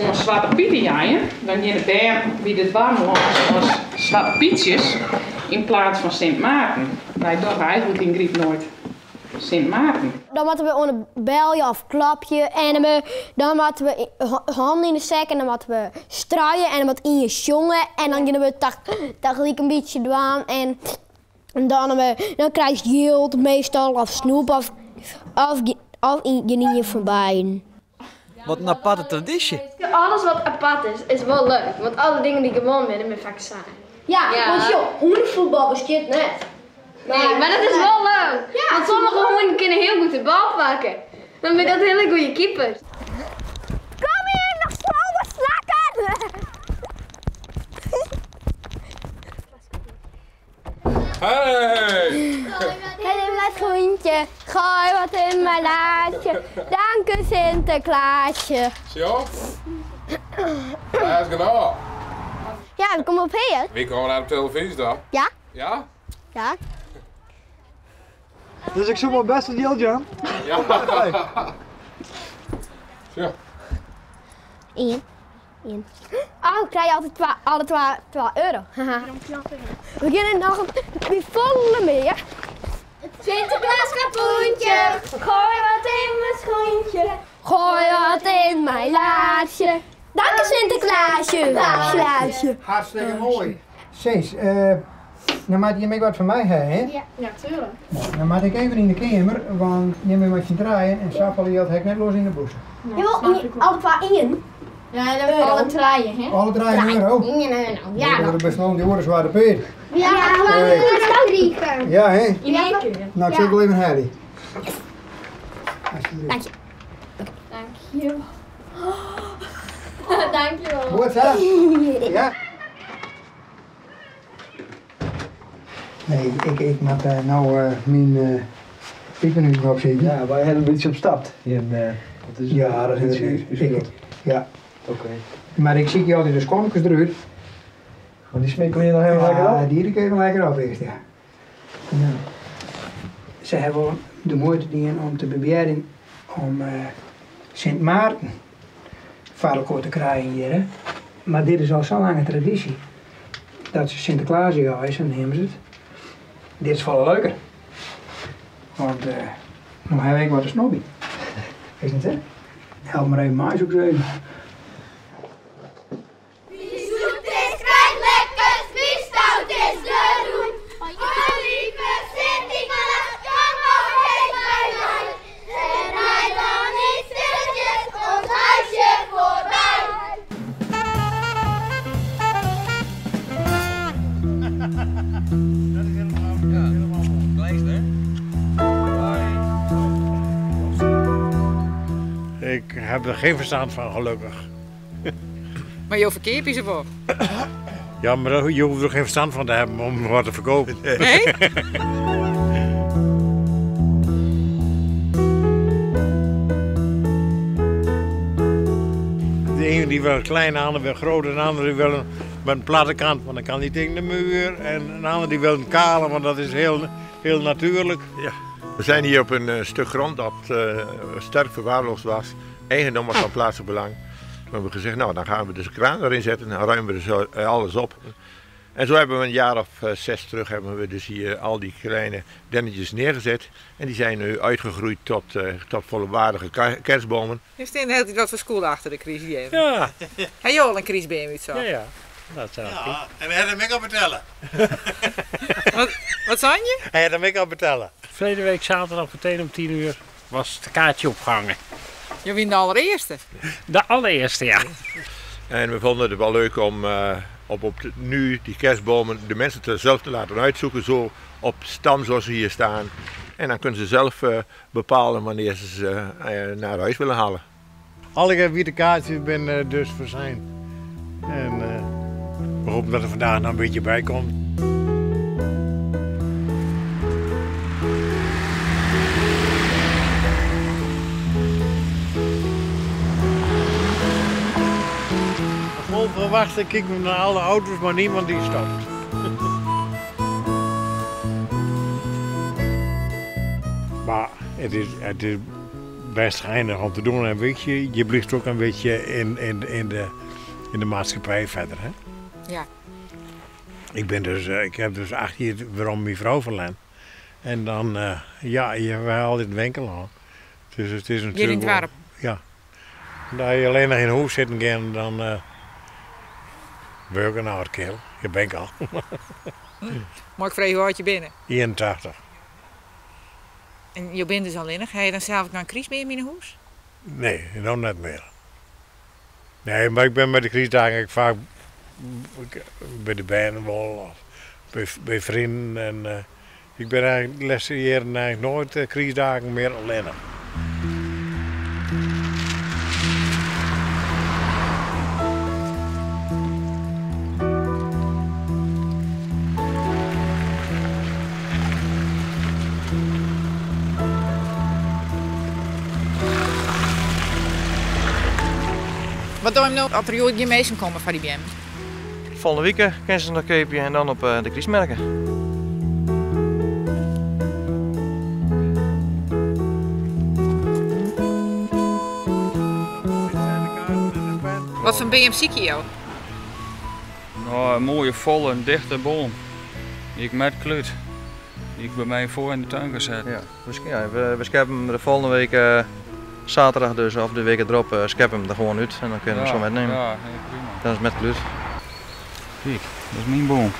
oan Swarte Piten jeien, dan geane de bern by de doarren lâns as Swarte Pytsjes yn plaats fan Sint Maarten. Wy dogge eigentlik yn Gryp noait Sint Maarten. Dan moatte we oan de belje of klapje en dan moatte we hannen yn de sek en dan moatte we struie en dan moat ien sjonge en dan geane we tagelyk in bytsje dwaan en dan, dan krijst jild meastal of snoep of, of, of gjinien fan beiden. Wat in aparte tradysje. Alles wat apart is, is wol leuk. Want alle dingen dy't gewoan binne, binne faak saai. Ja, want sjoch, hûnefuotbal bestiet net. Nee, mar dat is wol leuk. Want sommige hûnen kinne hiel goed de bal pakke. Dan binne dat hiele goede keepers. Kom hier, noch slome slakken! Hey! Het in mijn schoentje, gooi wat in mijn laadje. Dank u Sinterklaasje. Zo? Dat is genoeg. Ja, we komen op hier. Wie komen naar de televisie dan? Ja. Ja? Ja. Dus ik zoek wel best wat geld, Jan. Ja. Zo. Eén. Eén. Oh, ik krijg altijd alle 2 euro. We beginnen nog een volle meer. Sinterklaas kapoentje, gooi wat in mijn schoentje, gooi wat in mijn laarsje. Dank je Sinterklaasje. Klaasje. Hartstikke mooi. Cees, nou moet je ook wat van mij hebben, hè? Ja, ja, tuurlijk. Nou, dan moet ik even in de kamer, want je bent met je draaien en zoveel geld heb ik net los in de boezem. Je wil alle twee één. Ja, dat hebben alle draaien, hè? Alle 3 euro? Eén euro, ja. Dat is best wel een dure zware peer. Ja, maar Ja, hè? In één keer. Nou, ik zit wel even Harry. Dank je. Dank je. Dank je wel. Goed, hè? Ja. Nee, ik moet nou mijn piekenhuis op zitten. Ja, wij hebben een beetje op stap. Ja, dat is het. Ja. Oké. Maar ik zie je altijd de skomkes eruit. Want die smikkel je nog even lekker op? Ja, die ik even lekker op eerst, ja. Ja. Ze hebben de moeite dingen om te proberen om Sint Maarten voor elkaar te krijgen hier. Hè. Maar dit is al zo'n lange traditie. Dat ze Sinterklaas is en nemen ze het. Dit is veel leuker. Want nog heb ik wat een snobby. Is het, hè? Help maar even mij zoek ze even. Wie zoet is, krijgt lekkers, wie stout is de roem. O lieve Sinterklaas, kom nog eens bij mij. En rijd dan niet stilletjes ons huisje voorbij. Dat is helemaal mooi. Ik heb er geen verstand van, gelukkig. Maar je verkeert je ze voor? Ja, maar je hoeft er geen verstand van te hebben om wat te verkopen. Nee? De ene die wil klein, de ander wil groot, en de andere wil een, met een platte kant, want dan kan die tegen de muur. En een ander die wil een kale, want dat is heel, heel natuurlijk. Ja. We zijn hier op een stuk grond dat sterk verwaarloosd was, eigendom was van plaatselijk belang. Toen hebben we gezegd, nou dan gaan we dus de kraan erin zetten en dan ruimen we dus alles op. En zo hebben we een jaar of 6 terug hebben we dus hier al die kleine dennetjes neergezet. En die zijn nu uitgegroeid tot volwaardige kerstbomen. Is het de hele tijd wat voor school achter de crisis? Ja. Heb je al een crisisboom uit zo? Ja, ja. Dat zou ik. Ja, en we hebben hem ook al betalen. Wat zei je? Hij had hem ook al betalen. Verleden week zaterdag meteen om 10 uur was het kaartje opgehangen. Je bent de allereerste? De allereerste, ja. En we vonden het wel leuk om nu die kerstbomen de mensen zelf te laten uitzoeken, zo op stam zoals ze hier staan. En dan kunnen ze zelf bepalen wanneer ze ze naar huis willen halen. Alle witte kaartjes ben dus verzijn. En we hopen dat er vandaag nog een beetje bij komt. Onverwacht kijken we naar alle auto's, maar niemand die stopt. Maar het is best geinig om te doen. En weet je, je blijft ook een beetje in de maatschappij verder. Hè? Ja. Ik heb dus 8 jaar waarom mijn vrouw verlend. En dan, ja, je hebt altijd een winkel aan. Dus het is Hier in het natuurlijk wel- dorp? Ja. Dat je alleen nog in huis zitten kan, dan word ik een oud kerel. Je bent al. Maar ik vraag hoe oud je bent. 81. En je bent dus alleen. Ga je dan zelf ook naar een kriesbeer in de huis? Nee, nog net meer. Nee, maar ik ben met de kriesdagen ik vaak bij de bijenwol of bij vrienden. En ik ben eigenlijk de laatste jaren eigenlijk nooit kriesdagen meer alleen. Wat doe je nou als er geen mensen komen van die BM? Volgende week kunnen ze nog kopen en dan op de kriesmerken. Wat voor BM zie je jou? Nou, een mooie, volle en dichte boom. Die ik met kluut. Die ik bij mij voor in de tuin kan zetten. Ja, we scheppen hem de volgende week zaterdag dus, of de week erop, scheppen hem er gewoon uit en dan kunnen we hem zo metnemen. Ja, nee, prima. Dat is met kluut. Kijk, dat is mijn boom.